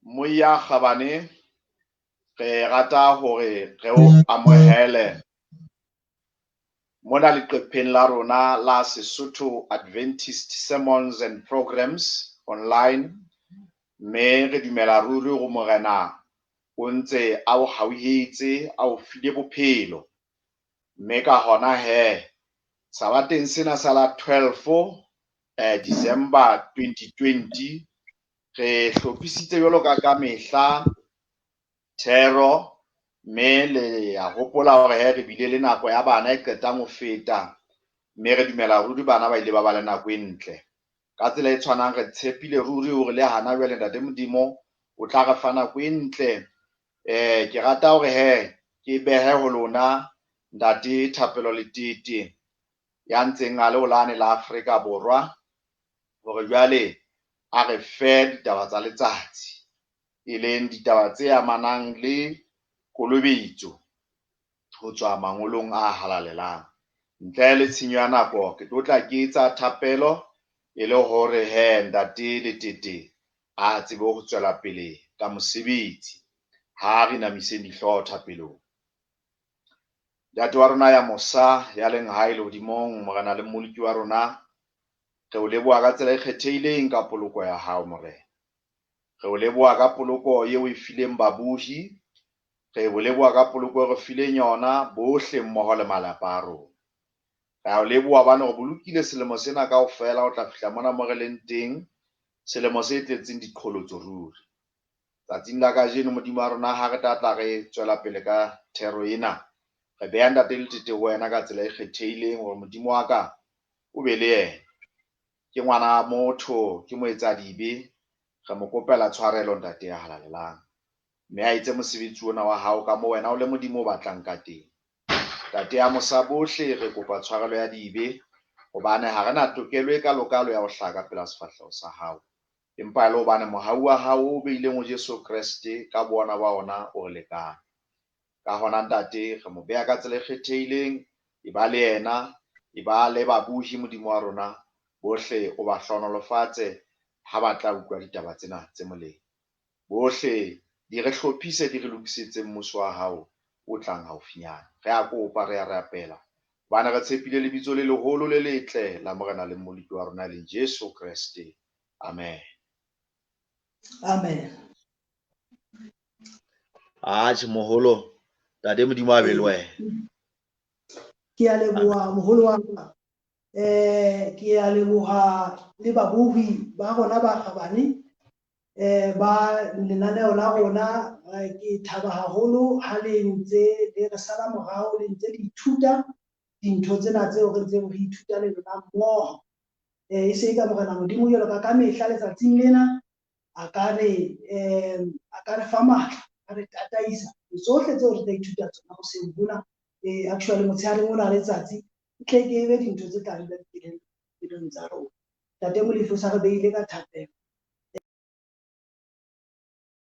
Moya kgabane, re rata hore re o amohele mona leqepheng la rona la Sesotho Adventist Sermons and Programs online, mme re dumela ruri hore Morena o ntse a o hauhetse, a o file bophelo. Mme ka hona he, sabateng sena sa la 12 December 2020, re hlophisitse jwalo ka ka mehla thero, mme le a hopola hore he re bile le nako ya bana e qetang ho feta, mme re dumela ruri bana ba ile ba ba le nako e ntle. Ka tsela e tshwanang re tshepile ruri hore le hana jwale Ntate Modimo o tla re fa nako e ntle. Ke rata hore he ke behe ho lona Ntate Thapelo Letete ya ntseng a le holane la Afrika Borwa, hore jwale a re fe ditaba tsa letsatsi, e leng ditaba tse amanang le kolobetso ho tswa mangolong a halalelang. Ntle le tshenyo ya nako, ke tlo tla ke etsa thapelo e le hore he Ntate Letete a tsebe ho tswela pele ka mosebetsi. Ha re namiseng dihlooho thapelong. Ntate wa rona ya mosa, ya leng hae lehodimong, Morena le Mmoloki wa rona, re o leboha ka tsela e kgethehileng ka poloko ya hao, Morena. Re o leboha ka poloko eo e fileng babohi, re o leboha ka poloko e re fileng yona bohle mmoho le malapa a rona. Re a o leboha hobane re bolokile selemo sena kaofela ho tla fihla mona mo re leng teng, selemo se tletseng diqholotso ruri. Tsatsing la kajeno, Modimo wa rona, ha re tla tla re tswela pele ka thero ena, re beha Ntate Letete ho wena ka tsela e kgethehileng hore Modimo wa ka o be le yena. Ke ngwana motho, ke moetsadibe, re mo kopela tshwarelo Ntate ya halalelang, mme a etse mosebetsi ona wa hao ka moo wena o le Modimo o batlang ka teng. Ntate ya mosa, bohle re kopa tshwarelo ya dibe, hobane ha re na tokelo e kalokalo ya ho hlaha ka pela sefahleho sa hao, empa e le hobane mohau wa hao o beileng ho Jesu Kreste ka bona wa ona o re lekane. Ka hona Ntate, re mo beha ka tsela e kgethehileng, e ba le yena, e ba le babohi Modimo wa rona, bohle o ba hlohonolofatse ha ba tla utlwa ditaba tsena tse molemo. Bohle di re hlophise, di re lokisetse mmuso wa hao o tlang haufinyane. Re a kopa, re a rapela, hobane re tshepile lebitso le leholo le letle la Morena le Mmoloki wa rona e leng Jesu Kreste. Amen. Amen. Atjhe moholo, Ntate Modimo a be le wena. Ke a leboha moholo wa ka. Ke a leboha le babohi ba rona ba kgabane ba lenaneo la rona. Ke thaba haholo ha le ntse le re sala morao, le ntse le ithuta dintho tsena tseo re ntseng re ithuta le lona mmoho. E se ka Morena Modimo jwalo ka ka mehla letsatsing lena a ka re a ka re fa matla, a re tataisa tsohle tseo re tla ithuta tsona hoseng hona, actually motshehareng ona letsatsi, tle ke ebe dintho tse tla dula dipelong tsa rona. Ntate Molefi o sa re beile ka thapelo.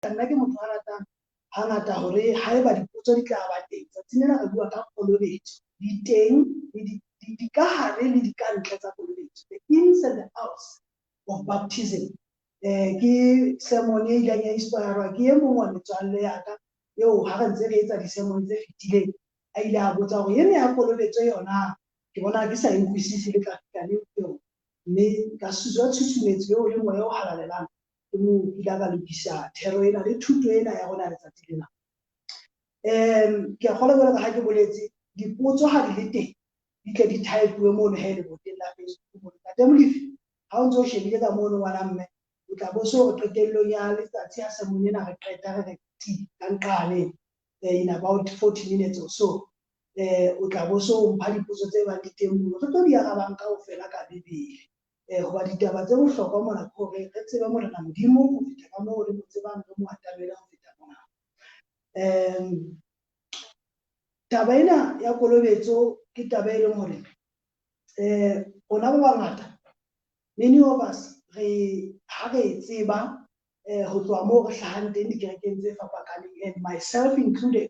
Nna ke motho a ratang hangata hore haeba dipotso di tla ba teng, tsatsing lena re bua ka kolobetso, diteng le dikahare le dikantle tsa kolobetso, the ins and the outs of baptism. Ke sermon e ileng ya inspire-wa ke e mong wa metswalle ya ka eo ha re ntse re etsa di-sermon tse fetileng a ile a botsa hore ena ya kolobetso yona ke bona ke sa e utlwisise le tla fihla neng ho yona, mme ka suswa tshusumetso eo le moya o halalelang ke moo ke ile ka lokisa thero ena le thuto ena ya rona letsatsi lena. Ke a kgolwa jwalo ka ha ke boletse, dipotso ha di le teng di tle di type-uwe mono he leboteng la Facebook mono. Ntate Molefi, ha o ntso o shebile ka mono ngwana mme, o tla bo so re qetellong ya letsatsi ha sermon ena re qeta re re ti ka nqane, in about 40 minutes or so, o tla bo so o mpha dipotso tse bang di teng mono, re tlo di arabang kaofela ka Bibele. Hoba ditaba tse bohlokwa mona ke hore re tsebe Morena Modimo ho feta ka moo re mo tsebang, re mo atamele ho feta mona. Taba ena ya kolobetso ke taba e leng hore rona ba bangata, many of us, re ha re e tseba ho tloha moo re hlahang teng dikerekeng tse fapakaneng, and myself included,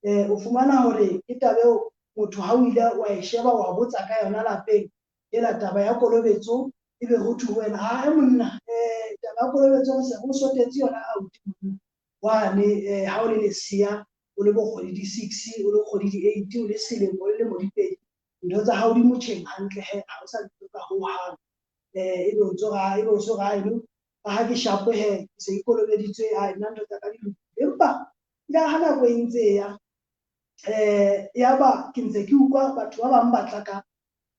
o fumana hore ke taba eo motho ha o ile wa e sheba wa botsa ka yona lapeng, ela taba ya kolobetso, ebe ho thwe ho wena, ha monna, taba Ya kolobetso re se re o sotetse yona abuti monna wane, ha o le lesea, o le bo kgwedi di 6, o le kgwedi di 8, o le selemo, o le lemo di 2, ntho tsa hao di motjheng hantle he, ha o sa di hloka hohang. Ebe o ntso ra, ebe o so ra eno, ka ha ke shapo he, ke se ke kolobeditswe, ha nna ntho tsa ka di lokile. Empa ya ha nako e ntse e ya, yaba ke ntse ke utlwa batho ba bang ba tla ka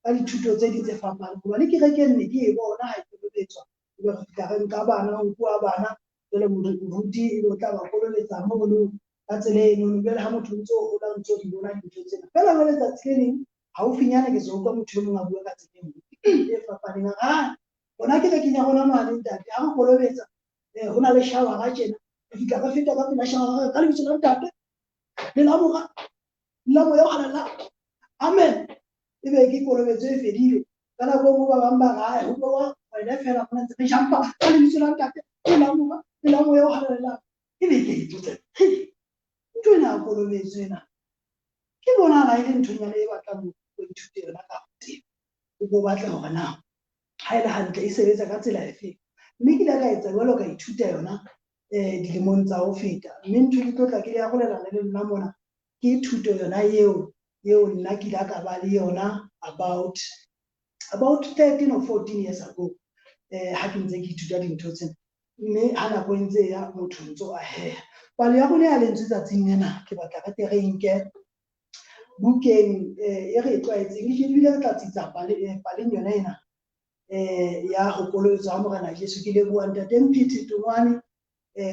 dithuto tse ding tse fapaneng. Hobane kerekeng ne ke e bona ha e kolobetswa, ebe re fihla re nka bana, ho nkuwa bana, jwale moruti ebe o tla ba kolobetsa mono ka tsela eno. Jwale ha motho o ntso hola, o ntso di bona dintho tsena. Feela jwale tsatsi le leng haufinyane ke se utlwa motho e mong a bua ka tsela e nngwe e fapaneng. A re, ah, rona kerekeng ya rona mane ntate, ha re kolobetsa, ho na le shawara tjena, re fihla re feta ka pela shawara, ka lebitso la ntate, le la Mora, le la Moya o Halalelang, amen. Ebe ke kolobetso e fedile. Ka nako e nngwe ba bang ba re, ai, ho bewa wena feela mona ntse re jampa ka lebitso la ntate, le la Mora, le la Moya o Halalelang. Ebe ke ipotsa, hei, ntho ena ya kolobetso ena, ke bonahala e le nthonyana e batlang o ithute yona ka ho teba. O bo batle hore na ha e le hantle e sebetsa ka tsela efe. Mme ke ile ka etsa jwalo, ka ithuta yona dilemong tsa ho feta. Mme ntho ke tlo tla ke le arolelana le lona mona, ke thuto yona eo, eo nna ke ile ka ba le yona about 13 or 14 years ago, ha ke ntse ke ithuta dintho tsena. Mme ha nako e ntse e ya, motho ntso a heha. Palo ya rona ya lentswe tsatsing lena, ke batla re tle re nke bukeng e re e tlwaetseng, ebile re tla tsitsa paleng yona ena ya ho kolobetswa ha Morena Jesu. Ke leboha ntate Mphithi Tongwane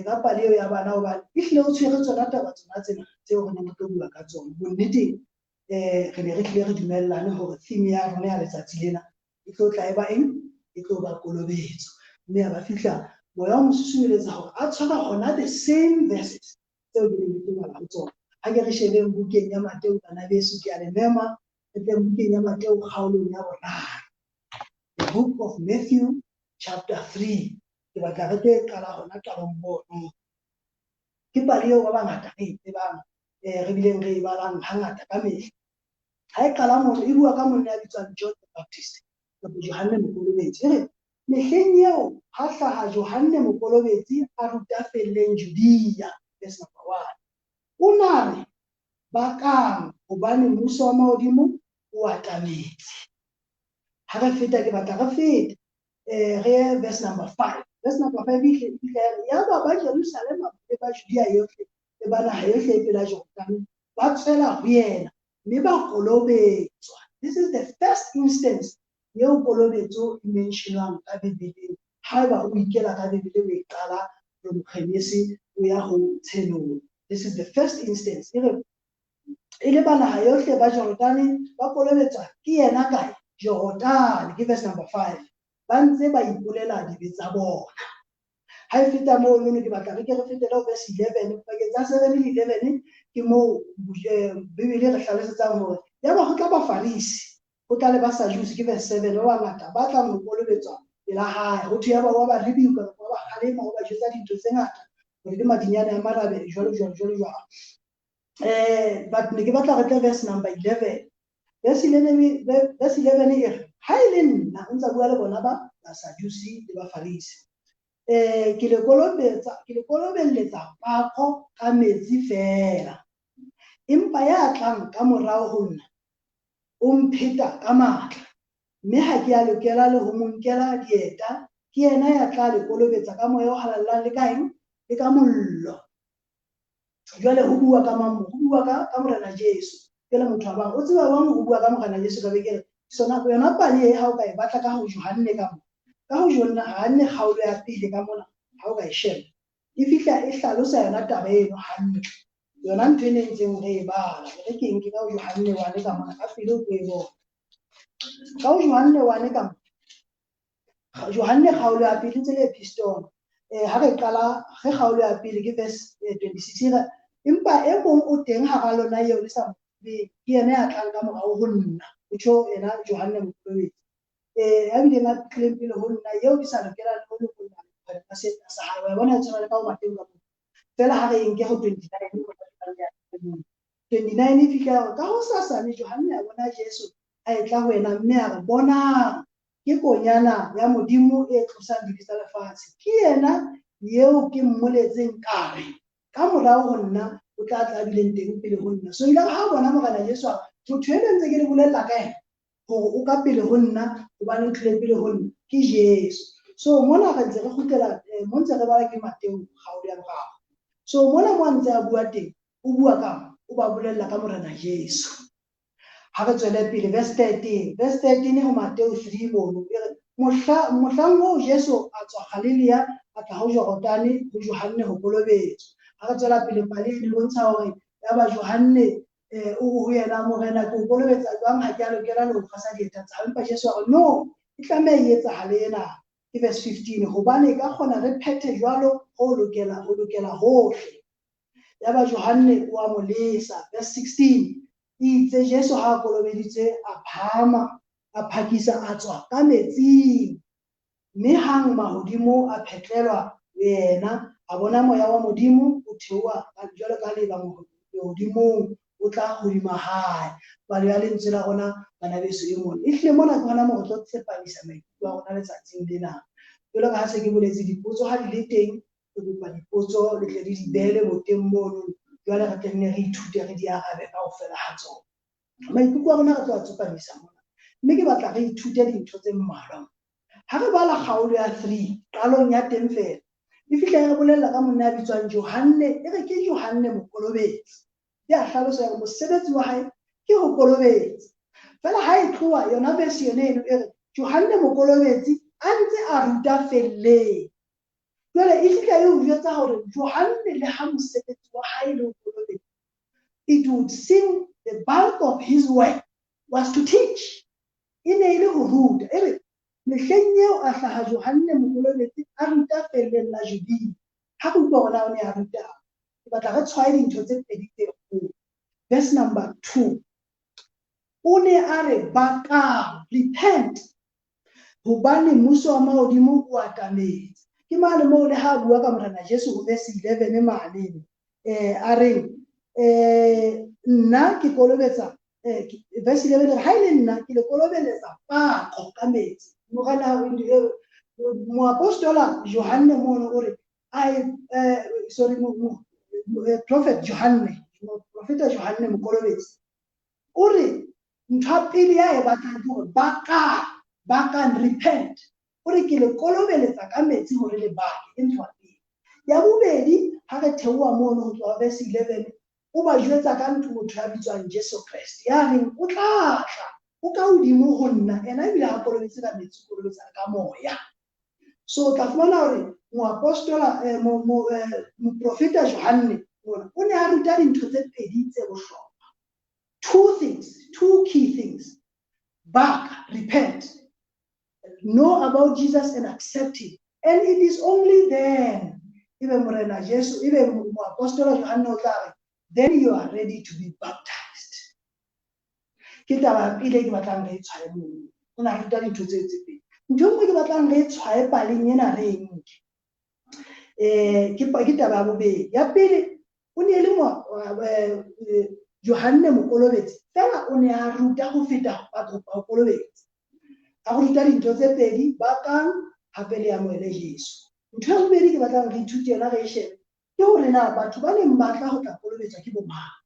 ka pale eo ya bana, hobane ehlile o tshwere tsona taba tsona tsena tseo re neng re tlo bua ka tsona. Bonneteng re ne re hlile re dumellane hore theme ya rona ya letsatsi lena e tlo tla e ba eng? E tlo ba kolobetso. Mme ya ba fihla moya o mo susumeletsa hore a tshwara hona the same verses tseo ke neng ke tlo bala ho tsona. Ha ke re shebeng bukeng ya Mateo, bana beso, ke a le mema, re tleng bukeng ya Mateo kgaolong ya 3. The book of Matthew chapter 3. Ke batla re tlo e qala hona qalong mono. Ke pale eo ba bangata re e tsebang, re bileng re e balang hangata ka mehla. Ha e qala mono, e bua ka monna ya bitswang John the Baptist, kapa Johanne Mokolobetsi. E re, mehleng eo ha hlaha Johanne Mokolobetsi a ruta felleng Judea, verse number 1. O na re, bakang, hobane mmuso wa mahodimo o atametse. Ha re feta, ke batla re fete, re ye verse number 5. Verse number 5 e fihle ya re, yaba ba Jerusalema le ba Judea yohle le ba naha yohle e pela Jordane ba tswela ho yena mme ba kolobetswa. This is the first instance eo kolobetso e mentionwang ka Bibeleng. Haeba o ikela ka Bibele o e qala from Genese o ya ho Tshenolo. This is the first instance. E re, e le ba naha yohle ba Jordane ba kolobetswa ke yena kae? Jordane, ke verse number 5. Ba ntse ba ipolela dibe tsa bona. Ha e feta moo, nono ke batla re ke re fetele ho verse 11. Pakeng tsa 7 le 11 ke moo Bibele re hlalosetsang hore yaba ho tla Bafarisi, ho tla le Basadusi, ke verse 7, ba bangata ba tlang ho kolobetswa pela hae. Ho thwe yaba wa ba rebuka, wa ba kgalema, wa ba jwetsa dintho tse ngata hore ke madinyane a marabe, jwalo, jwalo, jwalo, jwalo. But ne ke batla re tle verse number 11. Verse 11 e re, ha e le nna, o ntsa bua le bona ba Basadusi le Bafarisi. Ke le kolobetsa, ke le kolobelletsa pako ka metsi feela. Empa ya tlang ka morao ho nna, o mpheta ka matla. Mme ha ke a lokela le ho mo nkela dieta, ke yena ya tla le kolobetsa ka moya o halalelang le ka eng? Le ka mollo. Jwale ho bua ka mang? Ho bua ka Morena Jesu. Jwale motho wa bang o tseba jwang ho bua ka Morena Jesu? Ka be ke re, sona yona pale e ha o ka e batla ka ho Johanne ka mona. Ka ho Johanne kgaolo ya pele ka mona, ha o ka e sheba, e fihla e hlalosa yona taba eno hantle. Yona ntho e ne ntseng re e bala, re ke nke ka ho Johanne 1 ka mona, ka pele o tlo e bona. Ka ho Johanne 1 ka mona, Johanne kgaolo ya pele ntse le epistole. Ha re qala, re kgaolo ya pele ke verse 26 e re, empa e mong o teng hara lona eo le sa mo tsebeng, ke yena ya tlang ka morao ho nna. Ho tjho yena Johanne Mokolobetsi. Ya bileng a tlileng pele ho nna, eo ke sa lokelang le ho lokolla lekgwele la seeta sa hae. Wa bona e tshwana le ka ho Mateo ka moo. Feela ha re e nke ho 29, 29 e fihla ya hore ka hosasane Johanne a bona Jesu a etla ho yena mme a re, bonang, Ke konyana ya Modimo e tlosang dibe tsa lefatshe. Ke yena eo ke mmoletseng ka re, ka morao ho nna o tla tla bileng teng pele ho nna. So ile ha bona Morena Jesu a motho ena ntse ke le bolella ka yena hore o ka pele ho nna hobane o tlile pele ho nna ke Jesu. So mona re ntse re kgutlela mo ntse re bala ke Mateo kgaolo ya boraro. So mona mo a ntse a bua teng, o bua ka o ba bolella ka Morena Jesu. Ha re tswele pele verse 13, verse 13 ho Mateo 3 mono e re mohlang oo Jesu a tswa Galilea a tla ho Jorodane ho Johanne ho kolobetswa. Ha re tswela pele pale e bontsha hore yaba Johanne o ho yena, Morena ke o kolobetsa jwang, ha ke a lokela le ho tshwasa dieta tsa hao. Empa Jesu a re no, e tlameha e etsahale ena. Ke verse 15, hobane e ka kgona re phethe jwalo ho lokela hohle. Yaba Johanne o a mo lesa. Verse 16, itse Jesu ha a kolobeditswe a phahama, a phakisa a tswa ka metsing, mme hang mahodimo a phetlelwa ho yena, a bona moya wa Modimo o theoha jwalo ka leeba lehodimong, o tla hodima hae. Palo ya lentswe la rona bana beso e mona. Ehlile mona ke hona moo re tlo tsepamisa maikutlo a rona letsatsing lena. Jwalo ka ha se ke boletse, dipotso ha di le teng, re kopa dipotso le tle le di beele boteng mono, jwale re tle nne re ithute re di arabe kaofela ha tsona. Maikutlo a rona re tlo a tsepamisa mona, mme ke batla re ithute dintho tse mmalwa. Ha re bala kgaolo ya 3 qalong ya teng fela, e fihla e re bolella ka monna ya bitswang Johanne, e re ke Johanne Mokolobetsi. Ya hlalosa hore mosebetsi wa hae ke ho kolobetsa. Fela ha e tloha yona verse yone eno e re Johanne Mokolobetsi a ntse a ruta felleng. Jwale e fihla e o jwetsa hore Johanne le ha mosebetsi wa hae le ho kolobetsa, it would seem the bulk of his work was to teach. E ne e le ho ruta. E re mehleng eo a hlaha Johanne Mokolobetsi a ruta felleng la Judea. Ha re utlwa hore na o ne a ruta, ke batla re tshwaye dintho tse pedi tse kgolo. Verse number 2, o ne a re bakang, repent, hobane mmuso wa mahodimo o atametse. Ke mane moo le ha a bua ka Morena Jesu ho verse 11 mane, a reng, nna ke kolobetsa, verse 11 ha e le nna ke le kolobeletsa pako ka metsi. Morena moapostola Johanne mono o re, Prophet Johanne, Profeta Johanne Mokolobetsi o re ntho ya pele ya e batlang ke hore bakang, repent. O re ke le kolobeletsa ka metsi hore le bake, ke ntho ya pele. Ya bobedi, ha re theoha mono ho tloha verse 11, o ba jwetsa ka ntho motho ya bitswang Jesu Kreste, ya reng o tla tla, o ka hodimo ho nna, ena ebile ha kolobetse ka metsi, o kolobetsa ka moya. So o tla fumana hore moapostola, moprofeta Johanne mona o ne a ruta dintho tse pedi tse bohlokwa. Two things, two key things. Baka, repent. Know about Jesus and accept him. And it is only then, ebe Morena Jesu, ebe moapostola Johanne o tla re, then you are ready to be baptized. Ke taba ya pele ke batlang re e tshwaye moo. O na ruta dintho tse tse pedi. Ntho e nngwe ke batlang re e tshwaye paleng ena re e nke. Ke taba ya bobedi. Ya pele, o ne e le Johanne Mokolobetsi, fela o ne a ruta ho feta batho ba ho kolobetsa. A ruta dintho tse pedi, bakang hape le amohele Jesu. Ntho ya bobedi ke batlang re ithute yona re e shebe, ke hore na batho ba neng ba tla ho tla kolobetswa ke bo mang.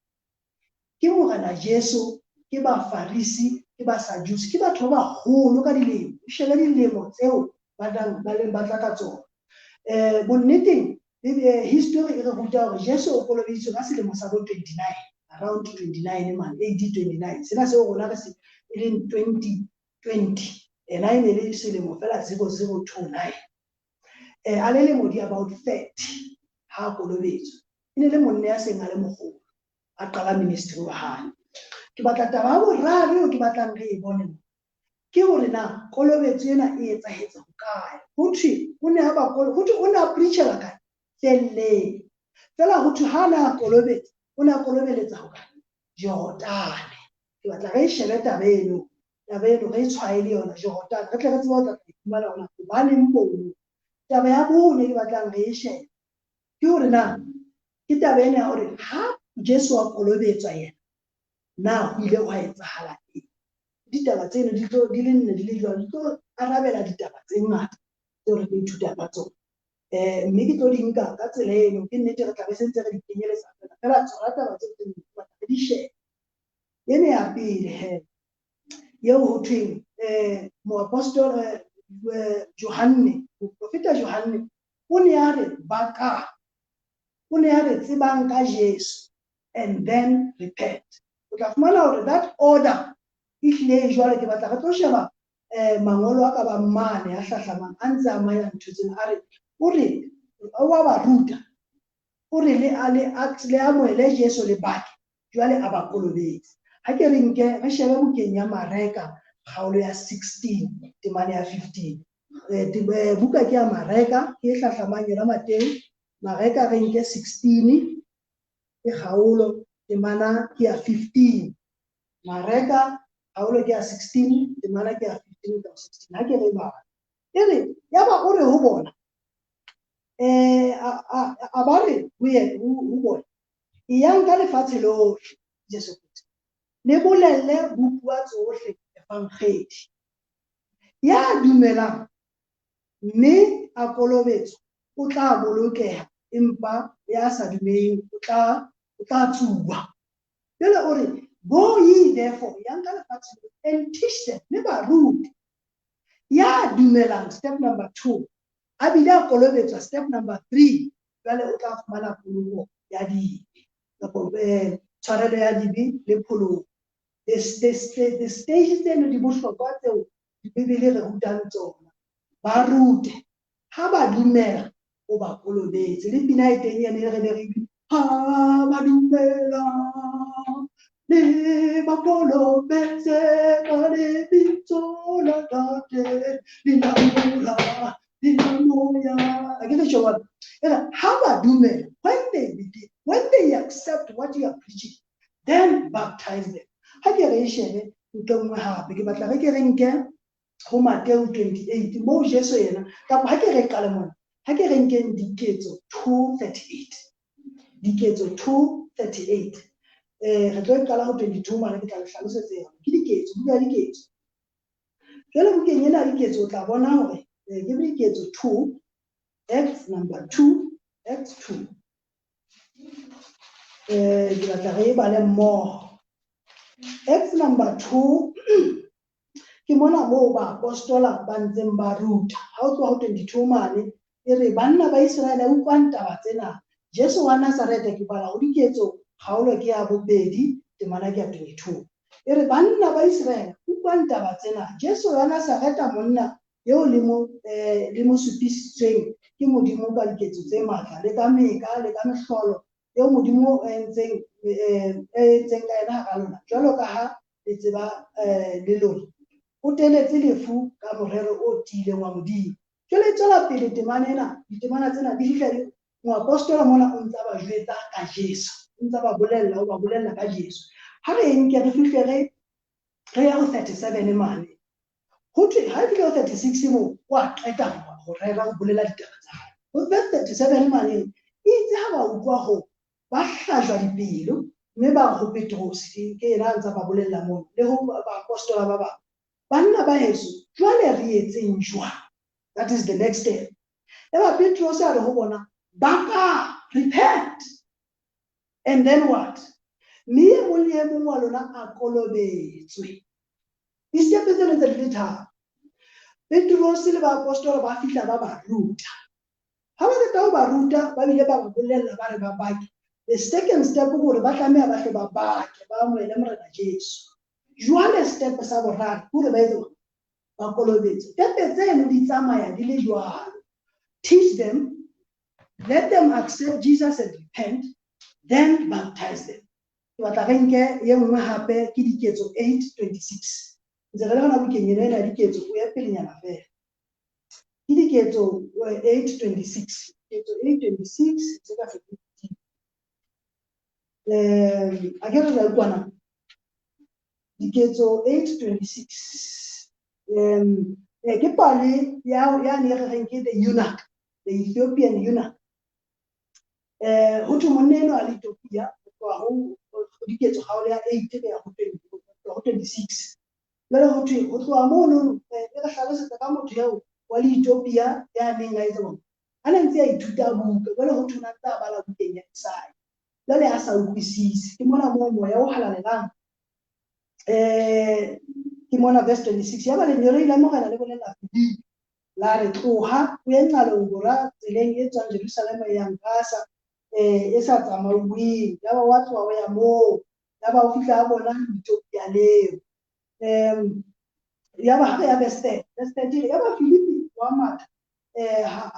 Ke Morena Jesu, ke Bafarisi, ke Basadusi, ke batho ba baholo ka dilemo. O shebe dilemo tseo ba neng ba tla ka tsona. Bonneteng, history e re ruta hore Jesu o kolobeditswe ka selemo sa bo 29, around 29 man, AD 29. Sena seo rona re se e leng 2020. Ena e ne le selemo fela 0029. A le lemo di about 30 ha a kolobetswa. E ne le monna ya seng a le moholo, a qala ministry wa hae. Ke batla taba ya boraro eo ke batlang re e bone mo, ke hore na kolobetso ena e etsahetse hokae. Ho thwe o ne a ba ho thwe o ne a preachela kae? Felleng. Fela ho thwe ha a ne a kolobetsa, o ne a kolobeletsa hokae? Jordane. Ke batla re e shebe taba eno, taba eno re e tshwaye le yona Jordane, re tle re tsebe ho tla fumana hore hobaneng mono. Taba ya bone ke batlang re e shebe ke hore na ke taba ena ya hore ha Jesu a kolobetswa yena, na ho ile hwa etsahala eng? Ditaba tseno di tlo di le nne di le jwalo, di tlo arabela ditaba tse ngata tseo re tlo ithuta ka tsona. Mme ke tlo di nka ka tsela eno, ke nnete re tla be se ntse re di kenyeletsa fela fela tsona taba tseo tse nne batla re di shebe. Ena ya pele he, eo ho thweng moapostola Johanne, moprofeta Johanne o ne a re baka, o ne a re tsebang ka Jesu and then repent. O tla fumana hore that order e hlile e jwalo. Ke batla re tlo sheba mangolo a ka bang mane a hlahlamang a ntse a manya ntho tsena. A re o re o wa ba ruta, o re le a le le amohele Jesu le bake, jwale a ba kolobetse. Ha ke re nke re shebe bukeng ya Mareka kgaolo ya 16 temana ya 15. Buka ke ya Mareka, ke e hlahlamang yona Mateo. Mareka re nke 16 ke kgaolo, temana ke ya 15. Mareka kgaolo ke ya 16, temana ke ya 15 ka 16. Ha ke re bala, e re yaba o re ho bona, a ba re ho yena ho bona, eyang ka lefatshe lohle, Jesu Kreste, le bolelle bopuwa tsohle evangedi. Ya dumelang mme a kolobetswa o tla bolokeha, empa ya sa dumeleng o tla tsuwa. Jwale o re, go ye therefore, yang ka lefatshe lohle, and teach them, le ba rute. Ya dumelang, step number 2, a bile a kolobetswa, step number 3, jwale o tla fumana poloko ya dibe, kapa tshwarelo ya dibe le pholoho. The stages tseno di bohlokwa tseo Bibele re rutang tsona. Ba rute, ha ba dumela o ba kolobetse. Le pina e teng ene re ne re ha ba dumela le ba kolobetse ka lebitso la Ntate le la Mora le la Moya. A ke re tjho bona? E re ha ba dumela, when they believe, when they accept what you are preaching, then baptize them. Ha ke re e shebe ntho e nngwe hape, ke batla re ke re nke ho Mateo 28 moo Jesu yena, kapa ha ke re qale mona, ha ke re nkeng Diketso 2:38. Diketso 2:38. Re tlo e qala ho 22 mane, ke tla le hlalosetsa yona. Ke Diketso, buka ya Diketso. Jwale bukeng ena ya Diketso o tla bona hore ke Diketso 2, Acts number 2, Acts 2. Ke batla re e bale mmoho. Acts number 2 ke mona moo baapostola ba ntseng ba ruta. Ha o tloha ho 22 mane, e re banna ba Iseraele utlwang taba tsena. Jesu wa Nazaretha, ke bala ho Diketso kgaolo ke ya bobedi, temana ke ya 22. E re banna ba Iseraele utlwang taba tsena. Jesu wa Nazaretha, monna eo le mo supisitsweng ke Modimo ka diketso tse matla le ka meka le ka mehlolo eo Modimo a entseng ka yena hara lona, jwalo ka ha le tseba le lona. O teletse lefu ka morero o tiileng wa Modimo. Jwale e tswela pele temana ena, ditemana tsena di fihla moapostola mona o ntsa ba jwetsa ka Jesu, o ntsa ba bolella, o ba bolella ka Jesu. Ha re nke re fihle re ya ho 37 mane. Ho thwe ha e fihle ho 36 moo wa qeta ho rera ho bolela ditaba tsa hae. Ho verse 37 mane itse ha ba utlwa ho ba hlajwa dipelo mme ba re ho Petrose, ke yena a ntsa ba bolella moo le ho baapostola ba bang, banna ba heso, jwale re etseng jwang? That is the next step. Eba Petrose a re ho bona, baka, repent. And then what? Mme e mong le e mong wa lona a kolobetswe. Di-step tseno tse di le tharo. Petrose le baapostola ba fihla ba ba ruta. Ha ba qeta ho ba ruta, ba bile ba ba bolella ba re ba bake. The second step ke hore ba tlameha ba hle ba bake, ba amohele Morena Jesu. Jwale step sa boraro ke hore ba etse ba kolobetswe. Tepe tseno di tsamaya di le jwalo. Teach them, let them accept Jesus and repent, then baptize them. Ke batla re nke ye nngwe hape ke Diketso 8:26. Ntse re le hona bukeng ena ya Diketso, o ye pelenyana fela. Ke Diketso 8:26. Diketso 8:26 se ka fete. A ke re re kwana. Diketso 8:26. Ke pale ya ne re reng ke the eunuch, the Ethiopian eunuch. Ho thwe monna enwa a le Ethiopia, ho tloha ho Diketso kgaolo ya 8 re ya ho 26. Jwale ho thwe ho tloha mono e re hlalosetsa ka motho eo wa Leethiopia ya neng a etsa hore a ne ntse a ithuta buka. Jwale ho thwe o ne a ntse a bala bukeng ya Isaiah. Jwale a sa utlwisise. Ke mona moo moya o halalelang ke mona verse 26 yaba lengeloi la Morena le bolella Filipi la re tloha o ye nqalong borwa tseleng e tswang Jerusalema e yang Gaza e sa tsamauweng. Yaba wa tloha o ya moo, yaba o fihla a bona Ethiopia leo. Yaba ha re ya verse 10, verse 10 yaba Filipi wa matha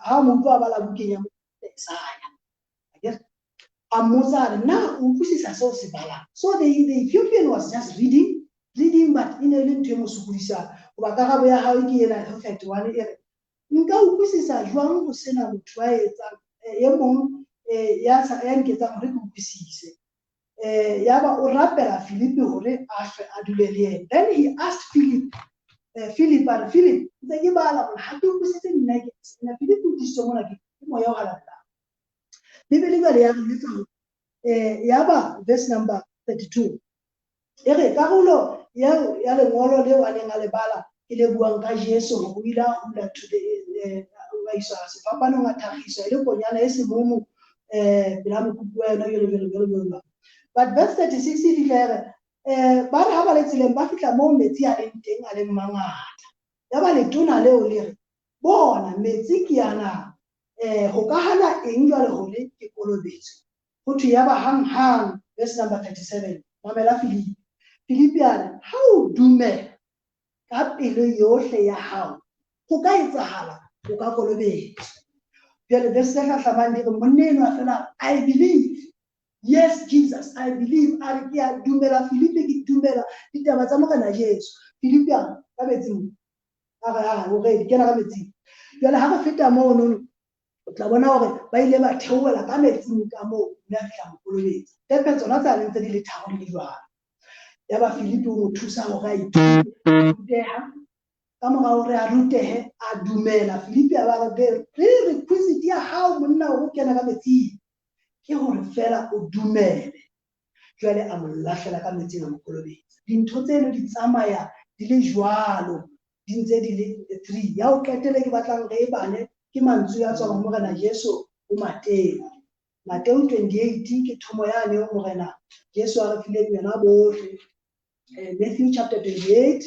ha mo utlwa a bala bukeng ya Isaiah. Akere a mmotsa a re na o utlwisisa seo se balang. So the Ethiopian was just reading but e ne e le ntho e mo sokodisang. Hoba karabo ya hae ke ena ho 31 e re nka utlwisisa jwang ho sena motho a etsang e mong ya ya nketsang hore ke utlwisise. Yaba o rapela Philip hore a hlwe a dule le yena. Then he asked Philip, Philip a re Philip ntse ke bala hore ha ke utlwisise nna ke nna Philip o utlwisitse mona ke moya o halalelang. Bibele jwale ya re jwetsa hore yaba verse number 32 e re karolo ya ya lengolo leo a neng a le bala ke le buang ka Jesu hore o ile a hula to the a iswa sefapanong a thakgiswa e le konyana e semumu pela mokuku wa yona jwalo jwalo jwalo jwalo. But verse 36 e fihla e re ba re ha ba le tseleng ba fihla moo metsi a leng teng a leng mangata. Yaba letona leo le re bona metsi ke ana ho ka hana eng jwale hore ke kolobetswe. Ho thwe yaba hang-hang verse number 37 mamela Filipi. Filipi a re ha o dumela ka pelo yohle ya hao ho ka etsahala o ka kolobetswa. Jwale verse tse hlahlamang di re monna enwa fela I believe. Yes Jesus I believe. A re ke a dumela Filipi ke dumela ditaba tsa Morena Jesu. Filipi a re ka metsing a re a o ready kena ka metsing. Jwale ha re feta mono o tla bona hore ba ile ba theohela ka metsing ka moo mme a fihla mo kolobetsa. Tepe tsona tsa ntse di le tharo di le jwalo. Yaba Filipi o mo thusa hore a ithute ruteha. Ka mora hore a rutehe a dumela. Filipi a ba re the prerequisite ya hao monna hore o kena ka metsing ke hore fela o dumele. Jwale a mo lahlela ka metsing a mo kolobetsa. Dintho tseno di tsamaya di le jwalo di ntse di le three. Ya ho qetela ke batlang re e bale ke mantswe a tswang ho Morena Jesu ho Mateo. Mateo 28 ke thomo yane eo Morena Jesu a re fileng yona bohle. Matthew chapter 28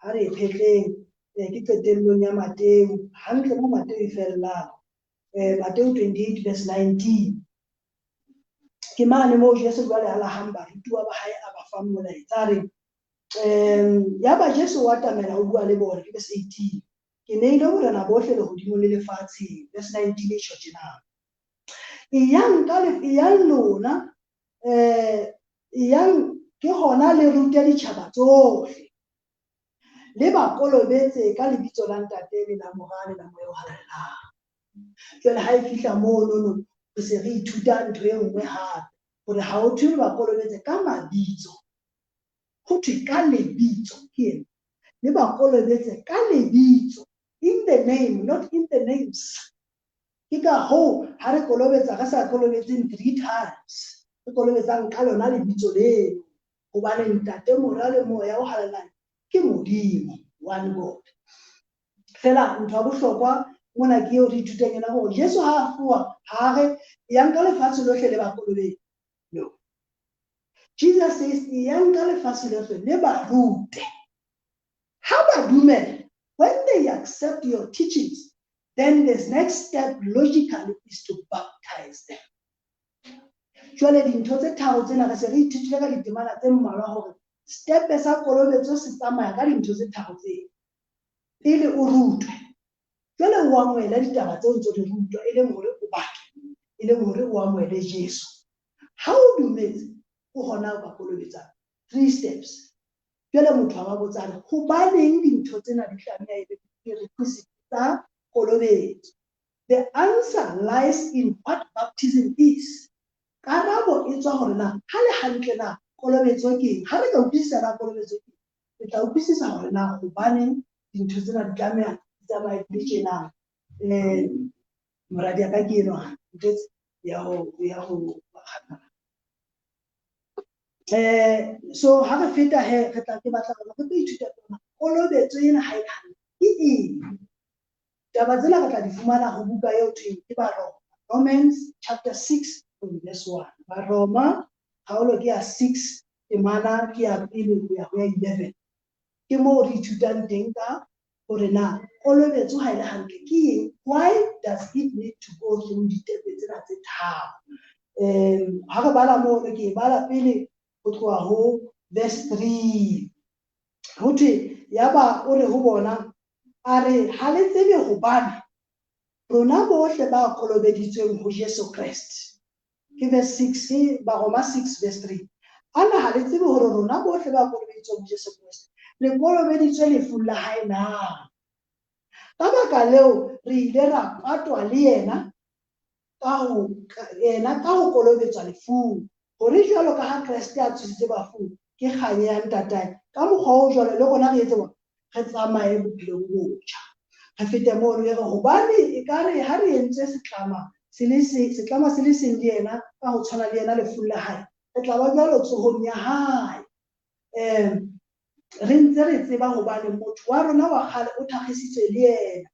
ha re e phetleng ke qetellong ya Mateo hantle mo Mateo e fellang. Mateo 28 verse 19. Ke mane moo Jesu jwale a lahang barutuwa ba hae a ba fang molaetsa a re yaba Jesu o atamela o bua le bona ke verse 18. Ke neilwe borena bohle lehodimong le lefatsheng. Verse 19 e tjho tjena. Eyang ka eyang lona eyang ke hona le rute ditjhaba tsohle. Le ba kolobetse ka lebitso la Ntate le la Mora le la Moya o Halalelang. Jwale ha e fihla mono re se re ithuta ntho e nngwe hape hore ha ho thwe re ba kolobetse ka mabitso. Ho thwe ka lebitso ke ena. Le ba kolobetse ka lebitso in the name not in the names. Ke ka hoo ha re kolobetsa re sa kolobetseng three times. Re kolobetsang ka lona lebitso leo. Hobane Ntate, Mora le Moya o Halalelang ke Modimo, one God. Fela ntho ya bohlokwa mona ke eo re ithutang yona hore Jesu ha a fuwa ha re yang ka lefatshe lohle le ba kolobetse. No. Jesus says yang ka lefatshe lohle le ba rute. Ha ba dumela, when they accept your teachings, then the next step logically is to baptize them. Jwale dintho tse tharo tsena re se re ithutile ka ditemana tse mmalwa hore stepe sa kolobetso se tsamaya ka dintho tse tharo tseo. Pele o rutwe. Jwale o amohele ditaba tseo ntso di rutwa e leng hore o bake, e leng hore o amohele Jesu. Ha o dumetse, o hona o ka kolobetsang. Three steps. Jwale motho a ba botsa a re hobaneng dintho tsena di tlameha e be prerequisite tsa kolobetso? The answer lies in what baptism is. Karabo e tswa hore na ha le hantle na kolobetso ke eng. Ha re ka utlwisisa na kolobetso ke eng, re tla utlwisisa hore na hobaneng dintho tsena di tlameha di tsamaye di le tjena. Moradi ya ka ke enwa ntho ya ho. So ha re feta he, re tla ke batla hore re tlo ithuta tsona kolobetso ena ha e le hantle ke eng. Taba tsena re tla di fumana ho buka eo thweng ke Baroma, Romans chapter 6 from verse 1. Baroma kgaolo ke ya 6, temana ke ya pele ho ya ho ya 11. Ke moo re ithutang teng ka hore na kolobetso ha e le hantle ke eng. Why does it need to go through ditepe tsena tse tharo? Ha re bala mono, ke e bala pele ho tloha ho verse 3. Ho thwe, yaba o re ho bona, a re, ha le tsebe hobane rona bohle ba kolobeditsweng ho Jesu Kreste. Ke verse 6, Baroma 6 verse 3. Ana ha le tsebe hore rona bohle ba kolobeditsweng ho Jesu Kreste, le kolobeditswe lefung la hae na? Ka baka leo re ile ra patwa le yena ka ho yena ka ho kolobetswa lefung, hore jwalo ka ha Kreste a tsositswe bafung ke kganya ya Ntatae, ka mokgwa o jwalo le rona re etse jwang? Re tsamaye bophelong bo botjha. Re fete mono e re hobane ekare ha re entswe setlama se le se setlama se le seng le yena ka ho tshwana le yena lefung la hae, re tla ba jwalo tsohong ya hae. Re ntse re tseba hobane motho wa rona wa kgale o thakgisitswe le yena,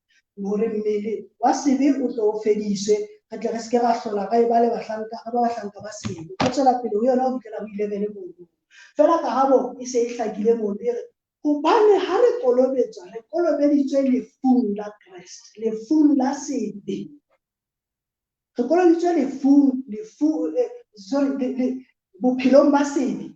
hore mmele wa sebe o tlo fediswe, re tle re se ke ra hlola re ba le bahlanka, re ba bahlanka ba sebe. Ka tswela pele ho yona ho fihlela ho 11 mono. Feela karabo e se e hlakile mono, e re hobane ha re kolobetswa, re kolobeditswe lefung la Kreste, lefung la sebe. Re kolobeditswe lefung, lefu, sorry, le, le, bophelong ba sebe.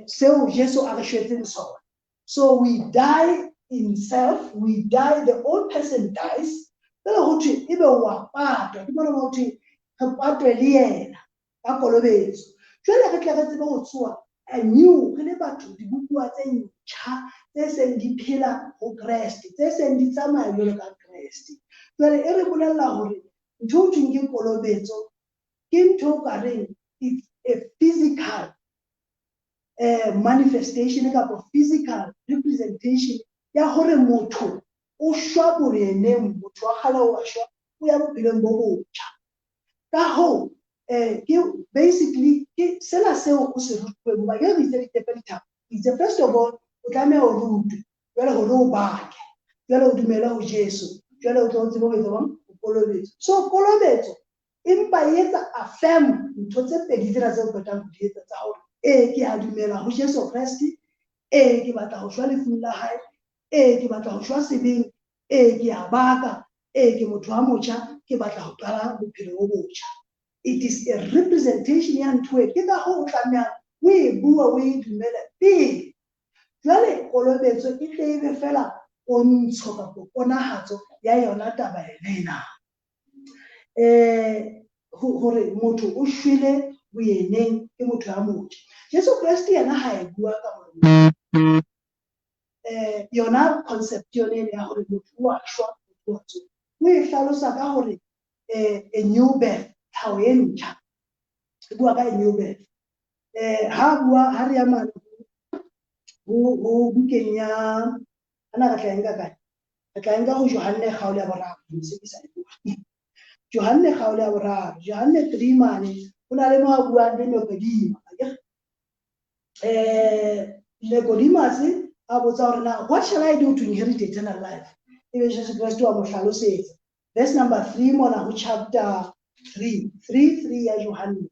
Seo Jesu a re shwetseng sona. So we die in self, we die, the old person dies. Pele ho thwe ebe wa patwa, ke mona ho thwe re patwe le yena ka kolobetso. Jwale re tle re tsebe ho tsoha anew, re le batho dibopuwa tse ntjha tse seng di phela ho Kreste, tse seng di tsamaya jwalo ka Kreste. Jwale e re bolella hore ntho ho thweng ke kolobetso ke ntho o ka reng it's a physical manifestation kapa physical representation ya hore motho o shwa boreneng, motho wa kgale o a shwa, o ya bophelong bo botjha. Ka hoo, ke basically ke sena seo o se rutuweng, hoba ke re itse ditepe di tharo. Itse first of all, o tlameha o rutwe, jwale hore o bake, jwale o dumele ho Jesu, jwale o tlo o tsebe ho etsa jwang? O kolobetso. So kolobetso empa e etsa affirm ntho tse pedi tsena tse o qetang ho di etsa tsa hore ee ke a dumela ho Jesu Kreste, ee ke batla ho shwa lefung la hae, ee ke batla ho shwa sebeng, ee ke a baka, ee ke motho wa motjha, ke batla ho qala bophelo bo botjha. It is a representation ya ntho e, ke ka hoo o tlamehang o e bua, o e dumele pele. Jwale kolobetso e tle e be fela pontsho kapa ponahatso ya yona taba ena. Hore motho o shwele boyeneng ke motho ya motjha. Jesu Kreste yena ha e bua ka molomo. Yona concept yone ena ya hore motho o a shwa, motho o a tsoha. O e hlalosa ka hore a new birth, tlhaho e ntjha. E bua ka a new birth. Ha bua, ha re ya mane ho bukeng ya, ana re tla e nka kae? Re tla e nka ho Johanne kgaolo ya boraro, se ke sa e bua. Johanne kgaolo ya boraro, Johanne 3 mane, ho na le mo a buang le Nikodema. Nicodemus a botsa hore na what shall I do to inherit eternal life? Ebe Jesu Kreste wa mo hlalosetsa. Verse number 3 mona ho chapter 3, 3, 3 ya Johanne.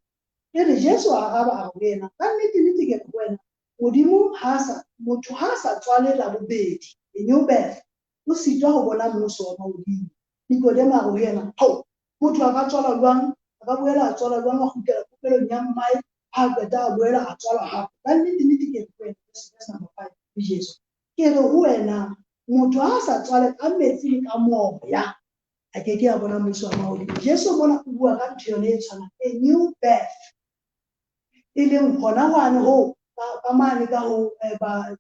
E re Jesu a araba a re ho yena, ka nnete nnete ke re ho wena, Modimo ha sa, motho ha sa tswale la bobedi, a new birth, o sitwa ho bona mmuso wa mahodimo. Nikodema a re ho yena, ho, motho a ka tswalwa jwang? A ka boela a tswalwa jwang a kgutlela popelong ya mmae, ha a qeta a boela a tswalwa hape? Ka nnete nnete ke re ho wena, verse number 5, le Jesu, ke re ho wena, motho ha sa tswale ka metsi le ka moya, a ke ke a bona mmuso wa mahodimo. Jesu mona o bua ka ntho yone e tshwanang, a new birth, e leng hona hwane ho ka mane ka ho ba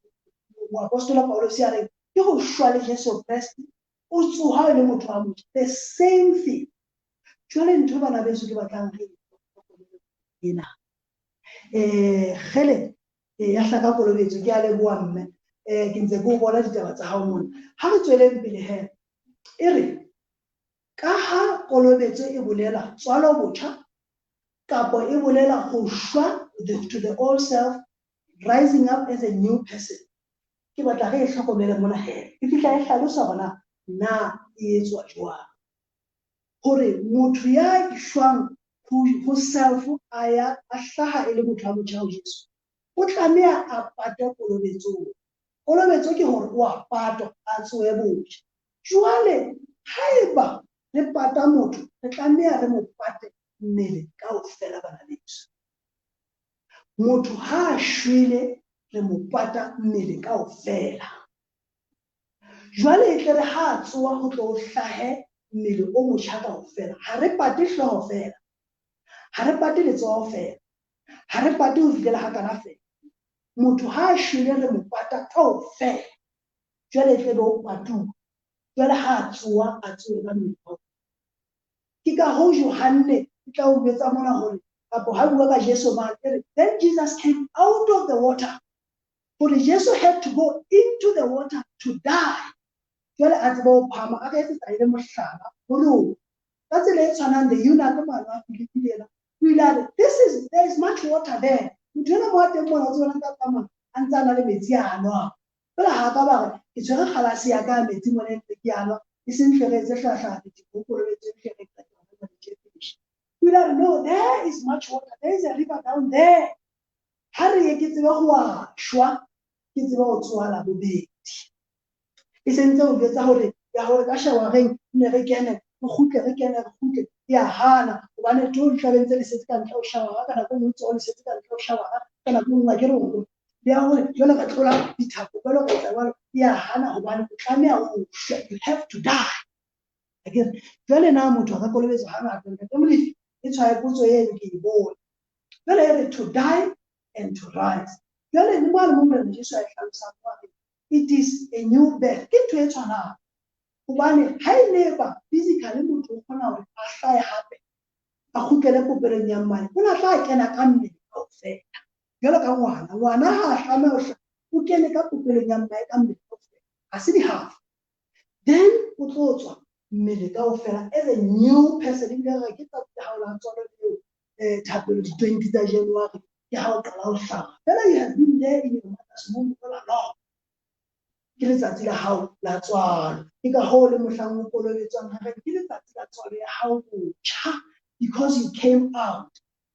moapostola Paulus a reng ke ho shwa le Jesu Kreste, o tsoha e le motho wa motho, the same thing. Jwale ntho bana beso ke batlang re ena kgele ya hlaka kolobetso, ke a leboha mme, ke ntse ke o bona ditaba tsa hao mona. Ha re tsweleng pele he, e re ka ha kolobetso e bolela tswalo botjha kapa e bolela ho shwa to the old self, rising up as a new person. Ke batla re e hlokomele mona he. E fihla e hlalosa hore na e etswa jwang. Hore motho ya shwang ho self a ya a hlaha e le motho a motjha ho Jesu, o tlameha a patwe kolobetsong. Kolobetso ke hore o a patwa, a tsohe botjha. Jwale haeba re pata motho, re tlameha re mo pate mmele kaofela, bana beso. Motho ha a shwele, re mo pata mmele kaofela. Jwale e tle re ha a tsoha ho tlo hlahe mmele o motjha kaofela. Ha re pate hlooho feela, ha re pate letsoho feela, ha re pate ho fihlela hakana feela. Motho ha a shwele re mo pata kaofela. Jwale e tle be o patuwa. Jwale ha a tsoha, a tsohe ka mmele kaofela. Ke ka hoo Johanne e tla o jwetsa mona hore kapo ha bua ka Jesu mane, e re, then Jesus came out of the water. Hore Jesu had to go into the water to die. Jwale a tsebe ho phahama, a re etsetsa e le mohlala ho rona. Ka tsela e tshwanang, the eunuch mane wa Filipi le yena, o ile a re, there is much water there. Motho enwa mo a teng mona, o tsebe ntse a tsamaya, a ntse a na le metsi a nwang. Feela ha ka ba re, ke tshwere kgalase ya ka ya metsi mona e ntse ke a nwa, e seng hle re etse hlahla, re ho kolobetswe hle re qete hona jwale tje finish. O ile a re, no, there is much water, there is a river down there. Ha re ye ke tsebe ho a shwa, ke tsebe ho tsoha la bobedi. E sentse o jwetsa hore ya hore ka shawareng ne re kene, re kgutle, re kene, re kgutle, e a hana hobane tlo di tlabe ntse le setse ka ntle ho shawara, ka nako e nngwe tsoho le setse ka ntle ho shawara, ka nako e nngwe ha ke re hore le ya hore jwale re tlola dithapo jwalo re etsa jwalo, e a hana hobane o tlameha ho shwa, you have to die. Akere jwale na motho a ka kolobetswa hangata? Ntate Molefi, e tshwaye potso eno ke e bone. Jwale e re to die and to rise. Jwale le mane mo Morena Jesu a e hlalosang wa re it is a new birth. Ke ntho e tshwanang. Hobane ha e ne ba physically motho o kgona hore a hlahe hape, a kgutlele popelong ya mmane, o na tla kena ka mmele kaofela. Jwalo ka ngwana, ngwana ha a tlameha ho hlaha, o kene ka popelong ya mmae ka mmele kaofela. Ha se dihafa. Then o tlo tswa mmele kaofela as a new person. Ebile re ke tsatsi la hao la tswalo leo, thapelo di 20 tsa January, ke ha o qala ho hlaha. Fela you have been there in your mother's womb all along. Ke letsatsi la hao la tswalo. Ke ka hoo le mohlang o kolobetswang ha re ke letsatsi la tswalo ya hao botjha, because you came out.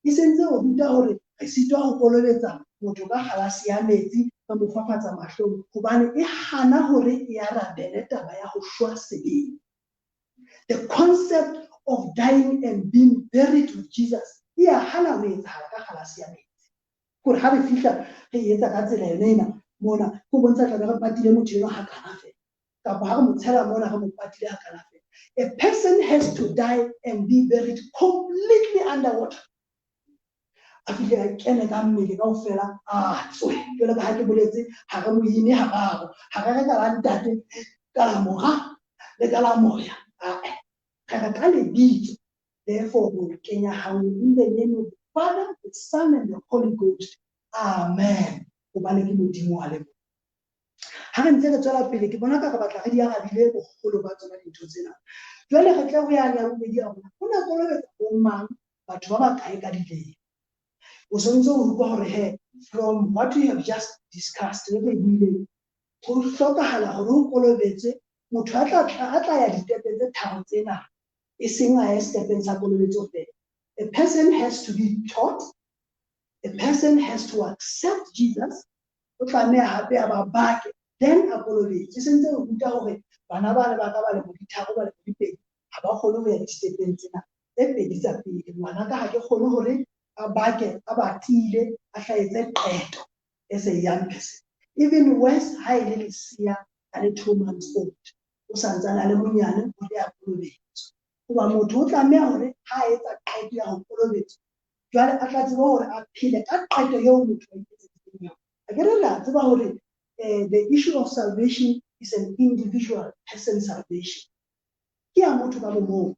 E sentse o ruta hore re sitwa ho kolobetsa motho ka kgalase ya metsi re mo fafatsa mahlong, hobane e hana hore e arabele taba ya ho shwa sebeng. The concept of dying and being buried with Jesus e a hana ho etsahala ka kgalase ya metsi. Kore ha re fihla re etsa ka tsela yona ena mona, ho bontsha tlabe re patile motho enwa hakana feela, kapa ha re mo tshela mona re mo patile hakana feela. A person has to die and be buried completely underwater. A fihle a kene ka mmele kaofela, a tswe. Jwalo ka ha ke boletse, ha re mo ine hararo. Ha re re ka la ntate, ka la mora, le ka la moya. Ae, re re ka lebitso. Therefore, we kenya hanngwe in the name of the Father, the Son, and the Holy Ghost. Amen. Hobane ke Modimo a le mong. Ha re ntse re tswela pele, ke bona ka re batla re di arabile boholo ba tsona dintho tsena. Jwale re tle ho yane ya bobedi ya rona. Ho na kolobetsa bo mang, batho ba bakae ka dilemo? O sontse o utlwa hore he, from what we have just discussed, re re buileng, ho hlokahala hore ho kolobetswe motho a tla ya ditepe tse tharo tsena, e seng a ye stepeng sa kolobetso feela. A person has to be taught, a person has to accept Jesus, o tlameha hape a ba bake, then a kolobetswe. E sentse o ruta hore bana ba le ba ka ba lemo di tharo, ba lemo di pedi, ha ba kgone ho ya distepeng tsena tse pedi tsa pele. Ngwana ka ha ke kgone hore a bake, a batile, a hlahetse qeto as a young person. Even worse, ha e le lesea a le 2 months old, o santsane a le monyane hore a kolobetswe. Hoba motho o tlameha hore ha a etsa qeto ya ho kolobetswa, jwale a tla tseba hore a phele ka qeto eo motho a iketseditseng yona. A ke re la tseba hore the issue of salvation is an individual person salvation. Ke ya motho ka bomong.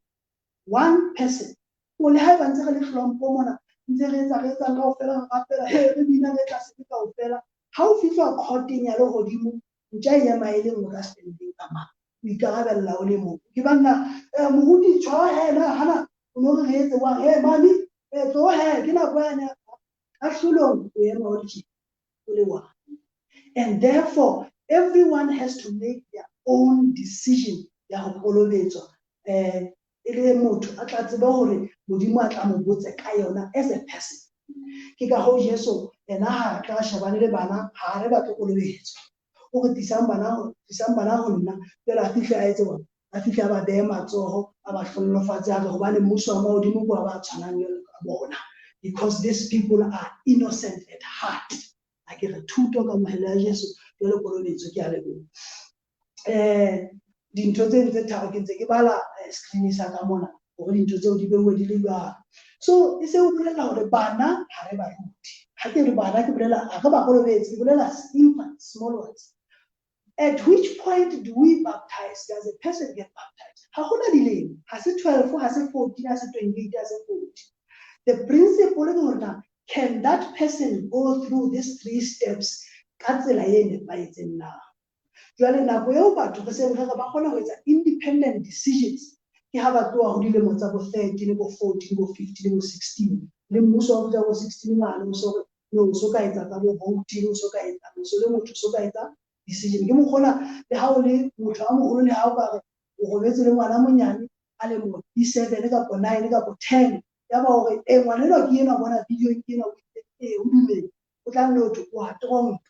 One person. O le haeba ntse re le hlompho mona, ntse re etsa re etsang kaofela, re rapela, he, re bina, re etsa sebe kaofela. Ha o fihla courteng ya lehodimo, ntja e ema e le nngwe ka standing ka mang. O ikarabella o le mong. Ke banna, moruti tshwara he na hana, o no re re etse wa he mami, tlo he, ke nako yane. Kahlolong o ema o le tjena, o le one. And therefore everyone has to make their own decision ya ho kolobetswa, e le motho a tla tseba hore Modimo a tla mo botse ka yona as a person. Ke ka hoo Jesu yena ha tla shebane le bana, ha re batle kolobetswa. O re tlisang bana, tlisang bana ho nna, jwale a fihle a etse bona, a fihle a ba behe matsoho, a ba hlohonolofatse, a re hobane mmuso wa mahodimo ke wa ba tshwanang le bona, because these people are innocent at heart. A ke re thuto kamohelo ya Jesu jwale kolobetso, ke a leboha. Dintho tse ntse tharo ke ntse ke bala screen sa ka mona hore dintho tseo di beuwe di le jwang. So e se o bolela hore bana ha re ba rute. Ha ke re bana ke bolela ha re ba kolobetse, ke bolela infants, small ones. At which point do we baptize? Does a person get baptized? Ha hona dilemo, ha se 12, ha se 14, ha se 28, ha se 40. The principle ke hore na can that person go through these three steps ka tsela e nepahetseng na? Jwale nako eo batho re seng re re ba kgona ho etsa independent decisions ke ha ba tloha ho dilemo tsa bo 13, bo 14, bo 15, bo 16. Le mmuso wa bo 16 mane o so re no o so ka etsa tsa bo voting, o so ka etsa, o so le motho o so ka etsa decision. Ke mokgona le ha o le motho a moholo, le ha o ka re o robetse le ngwana monyane a le mo di 7 kapa 9 kapa 10, ya ba hore ngwana enwa ke enwa bona video ke enwa o itse o dumele, o tla nne o thwe o a tronka,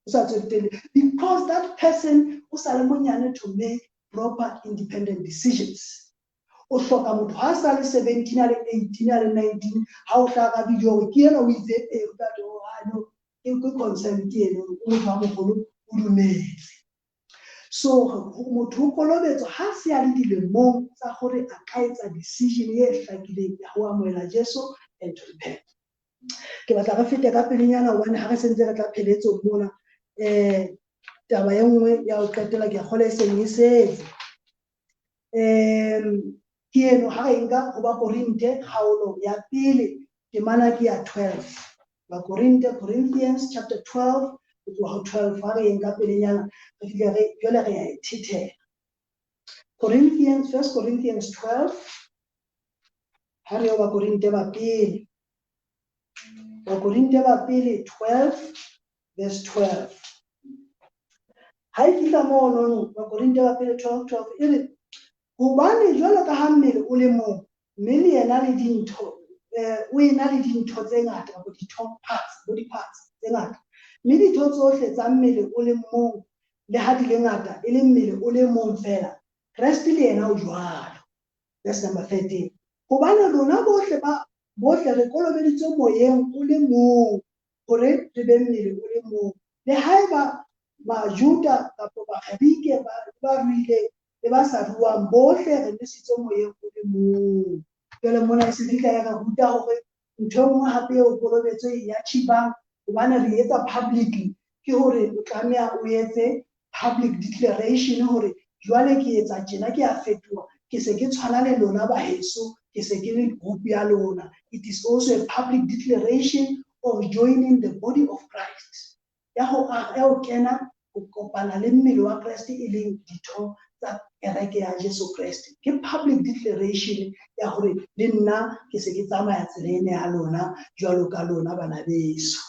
o sa tswelle, because that person o sa le monyane to make proper independent decisions. O hloka motho ha sa le 17, a le 18, a le 19, ha o hlaha ka video hore ke enwa o itse o tla thwe, oh, ha, no, ke consent eno, o motho a moholo o dumetse. So motho o kolobetswa ha se a le dilemong tsa hore a ka etsa decision e hlakileng ya ho amohela Jesu and to repent. Ke batla re fete ka pelenyana hobane ha re sentse re tla pheletsong mona, taba e nngwe ya ho qetela ke a kgolwa e seng e setse. Ke eno ha re nka ho Bakorinte kgaolo ya pele temana ke ya 12. Bakorinte, Corinthians chapter 12, ho tloha ho 12 ha re e nka pelenyana re fihle re jwale re ya e thethela. Corinthians, 1 Corinthians 12, ha re yo Bakorinte ba pele. Bakorinte ba pele 12 verse 12. Ha e fihla mono Bakorinte ba pele 12 12 e re hobane jwalo ka ha mmele o le mong mme le yena le dintho, o ena le dintho tse ngata kapa ditho parts, body parts tse ngata, mme ditho tsohle tsa mmele o le mong le ha di le ngata e le mmele o le mong feela, Kreste le yena o jwalo. Verse number 13. Hobane rona bohle ba bohle re kolobeditswe moyeng o le mong hore re be mmele o le mong, le haeba Bajuda kapa Bagerike ba ruileng le ba sa ruang, bohle re nwesitswe moyeng o le mong. Jwale mona e se fihla ya re ruta hore ntho e nngwe hape eo kolobetso e ya thibang hobane re etsa publicly ke hore o tlameha o etse public declaration hore jwale ke etsa tjena, ke a fetoha, ke se ke tshwana le lona baheso, ke se ke le group ya lona. It is also a public declaration of joining the body of Christ, ya ho ya ho kena ho kopana le mmele wa Kreste e leng ditho tsa kereke ya Jesu Kreste. Ke public declaration ya hore le nna ke se ke tsamaya tsela ena ya lona jwalo ka lona bana beso.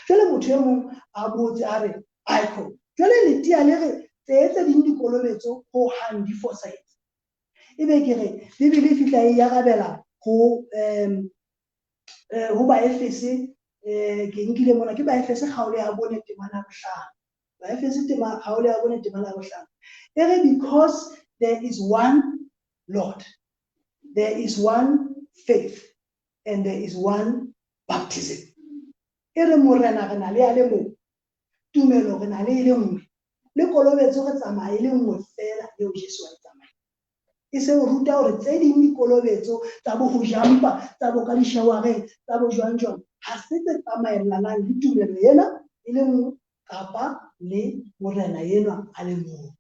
Jwale motho e mong a botse a re, aiko, jwale letia le re tse ding dikolobetso ho hang di fosahetse. Ebe ke re Bibele e fihla e arabela ho ho Baefese, ke nkile mona ke Baefese kgaolo ya 4 temana ya 5. Baefese tema kgaolo ya 4 temana ya 5. E re because there is one Lord, there is one faith, and there is one baptism. E re morena re na le a le mong, tumelo re na le e le nngwe, le kolobetso re tsamaya e le nngwe feela eo Jesu a e tsamayang. E se o ruta hore tse ding dikolobetso tsa bo ho jampa, tsa bo ka dishawareng, tsa bo jwang jwang, ha se tse tsamaellanang le tumelo ena e le nngwe kapa le morena enwa a le mong.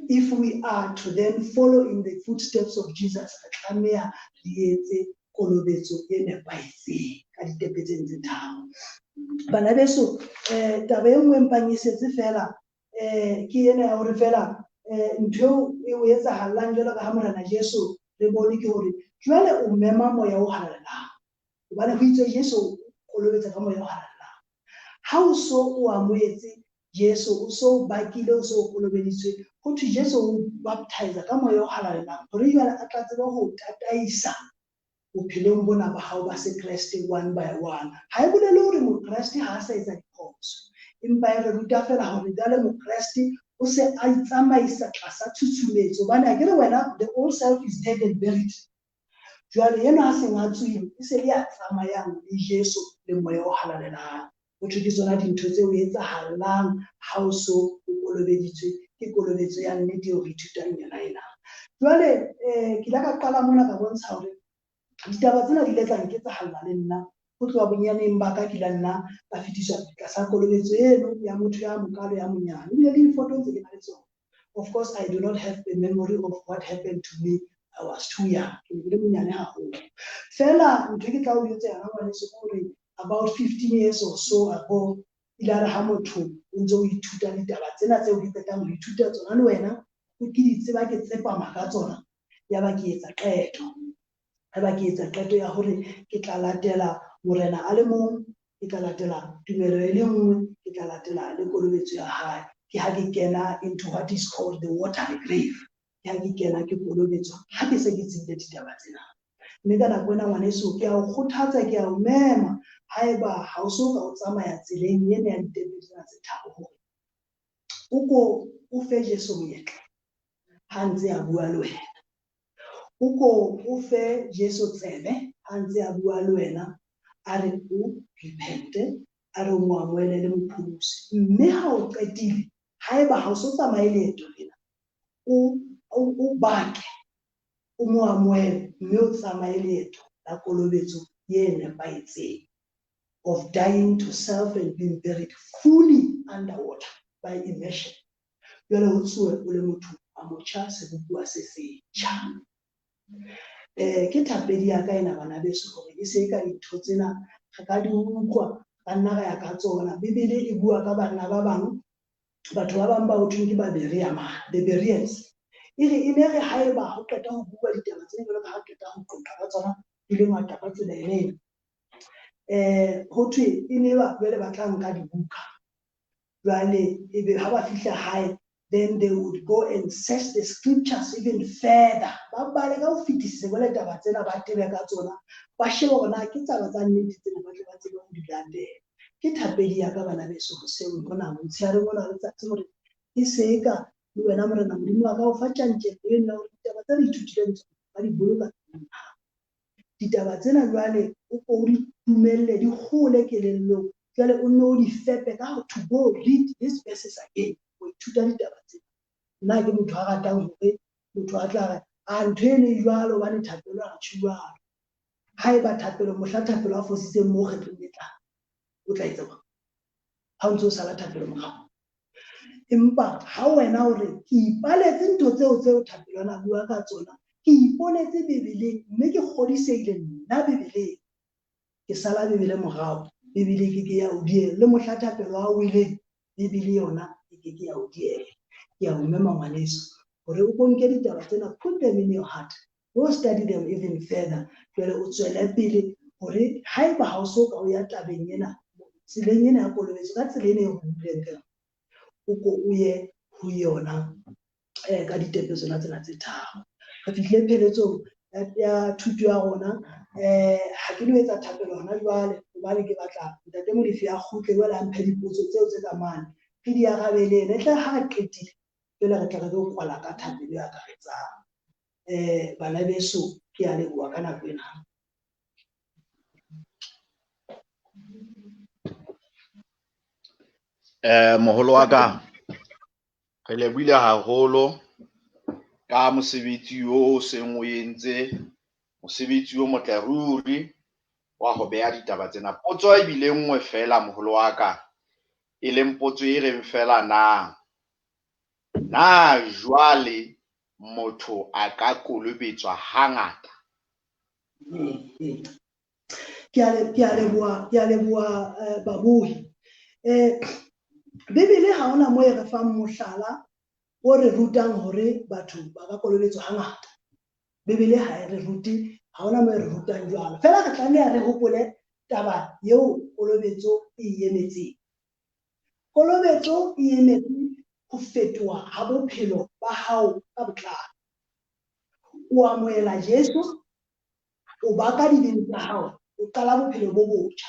If we are to then follow in the footsteps of Jesus, re tlameha re etse kolobetso e nepahetseng ka ditepe tse tse tharo. Bana beso, taba e nngwe mpang e setse fela, ke ena ya hore fela ntho eo e etsahalang jwalo ka ha morena Jesu re bone ke hore jwale o mema moya o halalelang. Hobane ho itswe Jesu kolobetsa ka moya o halalelang. Ha o so o amohetse Jesu, o so o bakile, o so o kolobeditswe, ho thwe Jesu o baptize ka moya o halalelang hore jwale a tla tsebe ho tataisa bophelong bona ba hao ba sekreste one by one. Ha e bolele hore mokreste ha a sa etsa diphoso, empa e re ruta fela hore jwale mokreste o se a itsamaisa tlasa tshutshumetso, hobane akere wena the old self is dead and buried. Jwale enwa a seng a tswile e se le ya tsamayang le Jesu le moya o halalelang. Ho thwe ke tsona dintho tse o etsahallang ha o so o kolobeditswe, ke kolobetso ya nnete eo re ithutang yona ena. Jwale ke ile ka qala mona ka bontsha hore ditaba tsena di ile tsa nketsahalla le nna ho tloha bonyaneng ba ka, ke la nna ka fetiswa tlasa kolobetso eno ya motho ya mokalo ya monyane. Ebile le difoto ntse ke na le tsona. Of course, I do not have a memory of what happened to me. I was too young. Ke ne ke le monyane haholo. Fela ntho e ke tla o jwetsa yona ngwaneso ke hore about 15 years or so ago, ile a re ha motho o ntse o ithuta ditaba tsena tseo ke qetang ho ithuta tsona le wena, o ke di tseba ke tsepama ka tsona, ya ba ke etsa qeto. Ya ba ke etsa qeto ya hore ke tla latela morena a le mong, ke tla latela tumelo e le nngwe, ke tla latela le kolobetso ya hae. Ke ha ke kena into what is called the watery grave. Ke ha ke kena ke kolobetswa ha ke se ke tsebile ditaba tsena. Mme ka nako ena ngwaneso, ke a o kgothatsa, ke a o mema, haeba ha o so ka o tsamaya tseleng ena ya ditepe tsena tse tharo, hore o ko o fe Jesu monyetla ha ntse a bua le wena. O ko o fe Jesu tsebe ha ntse a bua le wena, a re o repente, a re o mo amohele le mopholosi. Mme ha o qetile, haeba ha o so tsamaye leeto lena, o bake, o mo amohele, mme o tsamaye leeto la kolobetso e nepahetseng of dying to self and being buried fully underwater by immersion. Jwale o tsohe o le motho a motjha, sebopuwa se setjha. Ke thapedi ya ka ena bana beso, hore e se ka dintho tsena re ka di utlwa, ka nna ra ya ka tsona. Bibele e bua ka banna ba bang, batho ba bang ba ho thweng ke ba Berea ma, the Bereans. E re e ne re haeba ho qeta ho bua ditaba tsena jwalo ka ha qeta ho qoqa ka tsona di le ngata ka tsela ena. Ho thwe e ne ba jwale ba tla nka dibuka. Jwale ebe ha ba fihla hae, then they would go and search the scriptures even further. Ba bale ka ho fetisisa jwale taba tsena, ba tebe ka tsona, ba shebe hore na ke taba tsa nnete tsena, ba tle ba tsebe ho di latela. Ke thapedi ya ka bana beso hoseng hona, motshehareng ona wa letsatsi, hore e se e ka le wena Morena Modimo wa ka o fa tjantjello eno ya hore ditaba tse re ithutileng tsona ba di boloka pelong ya hao. Ditaba tsena jwale o ko o di dumelle di hole kelellong, jwale o nne o di fepe ka to go read these verses again, ho ithuta ditaba tsena. Nna ke motho a ratang hore motho a tla re, a ntho eno e jwalo hobane thapelo a tjho jwalo. Haeba thapelo, mohla thapelo a fositseng mo kgetlong le tlang, o tla etsa jwang ha o ntse o sala thapelo morao? Empa ha wena o re ke ipaletse ntho tseo tseo thapelo ana bua ka tsona, ke iponetse Bibeleng mme ke kgodisehile nna Bibeleng, ke sala Bibele morao, Bibele ke ke ya o diela. Le mohla thapelo a weleng, Bibele yona e ke ke ya o diela. Ke a o mema ngwaneso hore o ko nke ditaba tsena, put them in your heart, go study them even further. Jwale o tswele pele hore haeba ha o so ka o ya tabeng ena, tseleng ena ya kolobetso, ka tsela ena e re buileng ka yona, o ko o ye ho yona ka ditepe tsona tsena tse tharo. Re fihlile pheletsong ya thuto ya rona. Ha ke no etsa thapelo hona jwale, hobane ke batla ntate Molefi a kgutle jwale a mphe dipotso tseo tse ka mane, re di arabe le ena. E tla ha re qetile jwale re tla re tlo kwala ka thapelo e akaretsang. Bana beso, ke a leboha ka nako ena. Moholo wa ka, re lebohile haholo ka mosebetsi o seng o entse, mosebetsi o motle ruri wa ho beha ditaba tsena. Potso e bile nngwe fela moholo wa ka, e leng potso e reng fela na, na jwale motho a ka kolobetswa hangata? Ke a leboha, ke a leboha babohi. Bibele ha hona moo e re fang mohlala o re rutang hore batho ba ka kolobetswa hangata. Bibele ha e re rute, ha hona moo e re rutang jwalo. Fela re tlameha re hopole taba eo Kolobetso e emetseng. Kolobetso e emetse ho fetoha ha bophelo ba hao ka botlalo. O amohela Jesu, o baka dibeng tsa hao, o qala bophelo bo botjha.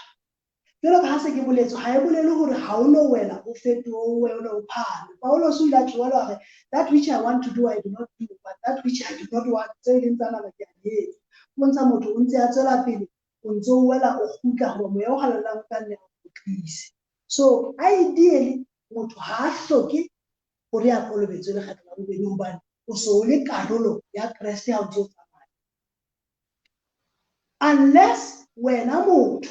Jwalo ka ha se ke boletse, ha e bolele hore ha o no wela o fetohe, o wele o phahame. Paulus o ile a tlohela hore that which I want to do I do not do, but that which I do not want, tse leng tsa nama ke a di etsa. Bontsha motho o ntse a tswela pele, o ntse o wela o kgutla hoba moya o halalelang o tla nne o tlise. So ideally motho ha a hloke hore a kolobetswe lekgetlo la bobedi hobane o so o le karolo ya Kreste ha o ntse o tsamaya. Unless wena motho,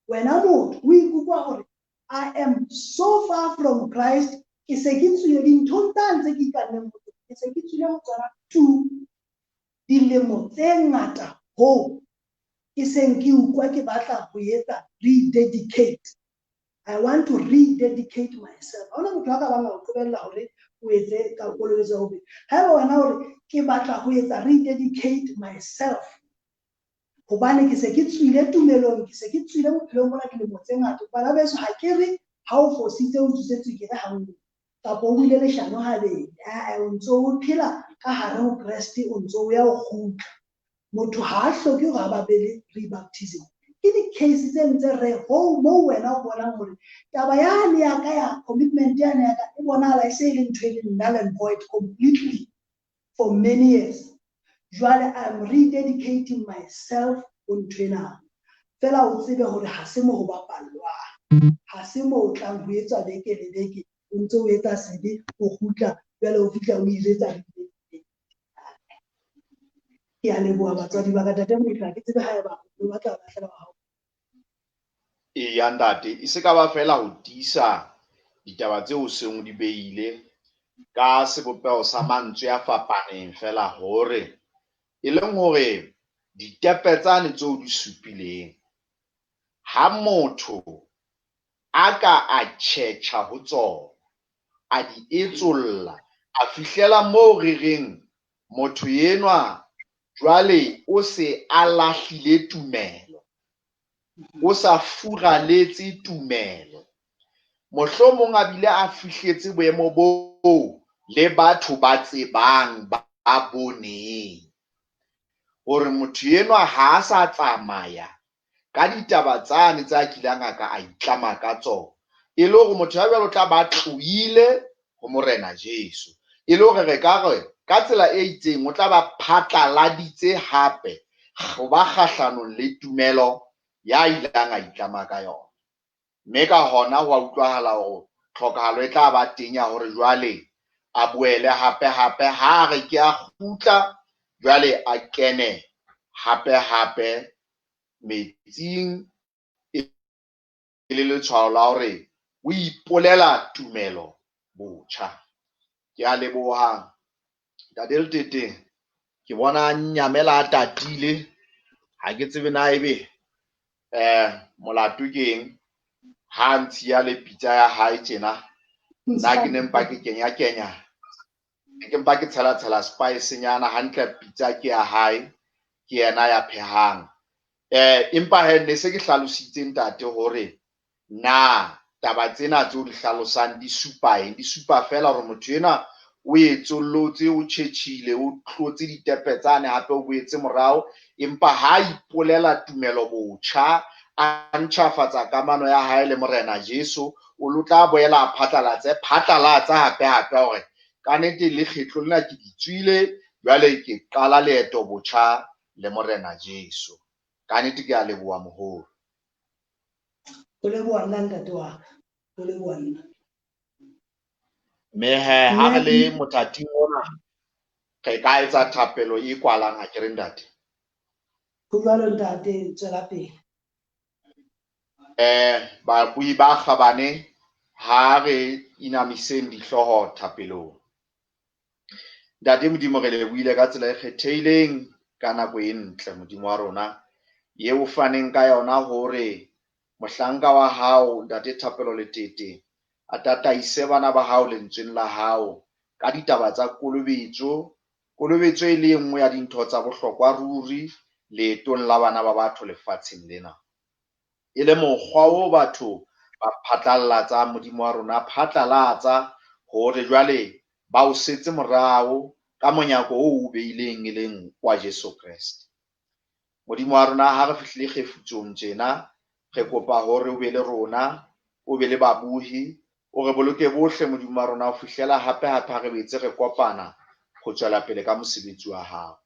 wena motho o ikutlwa hore I am so far from Christ, ke se ke tswile dinthong tsa ntse ke ikanneng ho tsona, ke se ke tswile ho tsona tu dilemo tse ngata hoo ke seng ke utlwa ke batla ho etsa rededicate. I want to rededicate myself. Ha hona motho a ka bang a o qobella hore o etse ka kolobetso ya bobedi. Haeba wena hore ke batla ho etsa rededicate myself hobane ke se ke tswile tumelong, ke se ke tswile bophelong bona dilemo tse ngata. Bana beso, ha ke re ha o fositse o tswitse tswekere ha nngwe kapa o buile leshano habedi, ae, o ntso o phela ka hare ho Kreste, o ntso o ya o kgutla. Motho ha a hloke hore a ba be le rebaptism. Ke di-case tse ntse re ho moo wena o bonang hore taba yane ya ka ya commitment yane ya ka e bonahala e se e le ntho e leng null and void completely for many years. Jwale I'm rededicating myself ho ntho ena. Feela o tsebe hore ha se mo ho bapallwang, ha se mo o tlang ho etswa beke le beke, o ntse o etsa sebe, o kgutla jwale o fihla o iretsa rededicate. Ke a leboha batswadi ba ka. Tate Molefi, ha ke tsebe haeba o batla ho lahlela wa hao. Eya ntate, e se ka ba feela ho tiisa ditaba tseo o seng o di beile ka sebopeho sa mantswe a fapaneng feela hore e leng hore ditepe tsane tseo di supileng ha motho a ka a tjhetjha ho tsona, a di etsolla, a fihlela moo re reng motho enwa jwale o se a lahlile tumelo, o sa furaletse tumelo, mohlomong a bile a fihletse boemo boo le batho ba tsebang, ba boneng hore motho enwa ha a sa tsamaya ka ditaba tsane tsa kileng a ka a itlama ka tsona, e le hore motho ya jwalo o tla ba tlohile ho Morena Jesu, e le hore re ka re ka tsela e itseng o tla ba phatlaladitse hape ho ba kgahlanong le tumelo ya ileng a itlama ka yona. Mme ka hona ho a utlwahala hore tlhokahalo e tla ba teng ya hore jwale a boele hape hape ha re ke a kgutla, jwale a kene hape hape metsing e le letshwao la hore o ipolela tumelo botjha. Ke a leboha Ntate Letete, ke bona Nyamela a tatile, ha ke tsebe na ebe molato ke eng ha ntshiya le pitsa ya hae tjena. Nna ke ne mpa ke kenya kenya, ke mpa ke tshela tshela spice nyana hantle, pitsa ke ya hae, ke yena ya phehang. Empa he ne se ke hlalositse ntate hore na taba tsena tseo di hlalosang di supa eng, di supa fela hore motho enwa o etsollotse, o tjhetjhile, o tlotse ditepe tsane hape o boetse morao, empa ha ipolela tumelo botjha, a ntjhafatsa kamano ya hae le Morena Jesu, o lo tla boela a phatlalatse phatlalatsa hape hape hore ka nnete lekgetlo lena ke di tswile, jwale ke qala leeto botjha le Morena Jesu. Ka nnete ke a leboha moholo. O leboha nna ntate wa ka, o leboha nna. Mme he ha re le mothating ona re ka etsa thapelo e kwalang, ha ke re ntate? Ho jwalo ntate, tswela pele. Babui ba kgabane, ha re inamiseng dihlooho thapelong. Ntate Modimo, re lebohile ka tsela e kgethehileng ka nako e ntle, Modimo wa rona, eo o faneng ka yona hore mohlanka wa hao Ntate Thapelo Letete a tataise bana ba hao lentsweng la hao ka ditaba tsa kolobetso. Kolobetso e le e nngwe ya dintho tsa bohlokwa ruri leetong la bana ba batho lefatsheng lena. E le mokgwa o batho ba phatlalatsa Modimo wa rona phatlalatsa hore jwale ba o setse morao ka monyako oo o beileng e leng wa Jesu Kreste. Modimo wa rona, ha re fihlile kgefutsong tjena, re kopa hore o be le rona, o be le babohi, o re boloke bohle Modimo wa rona ho fihlela hape hape ha re boetse re kopana ho tswela pele ka mosebetsi wa hao.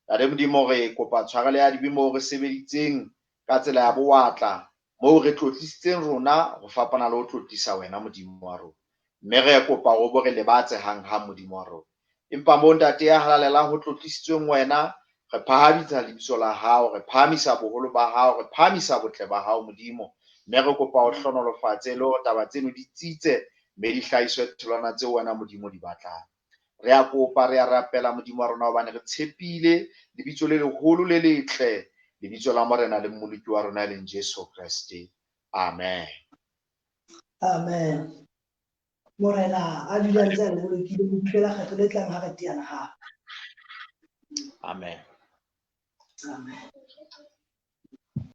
Ntate Modimo, re kopa tshwarelo ya dibe moo re sebeditseng ka tsela ya bowatla, moo re tlotlisitseng rona ho fapana le ho tlotlisa wena Modimo wa rona. Mme re kopa hore o bo re lebatse hanghang Modimo wa rona. Empa moo Ntate ya halalelang ho tlotlisitsweng wena, re phahamisa lebitso la hao, re phahamisa boholo ba hao, re phahamisa botle ba hao Modimo. Mme re kopa o hlohonolofatse le hore taba tseno di tsitse mme di hlahiswe tholwana tseo wena Modimo di batlang. Re a kopa, re a rapela Modimo wa rona, hobane re tshepile lebitso le leholo le letle, lebitso la Morena le Mmoloki wa rona e leng Jesu Kreste. Amen. Amen. Morena a dule a ntse a re bolokile ho fihlela kgetlo le tlang ha re teana hape. Amen. Amen.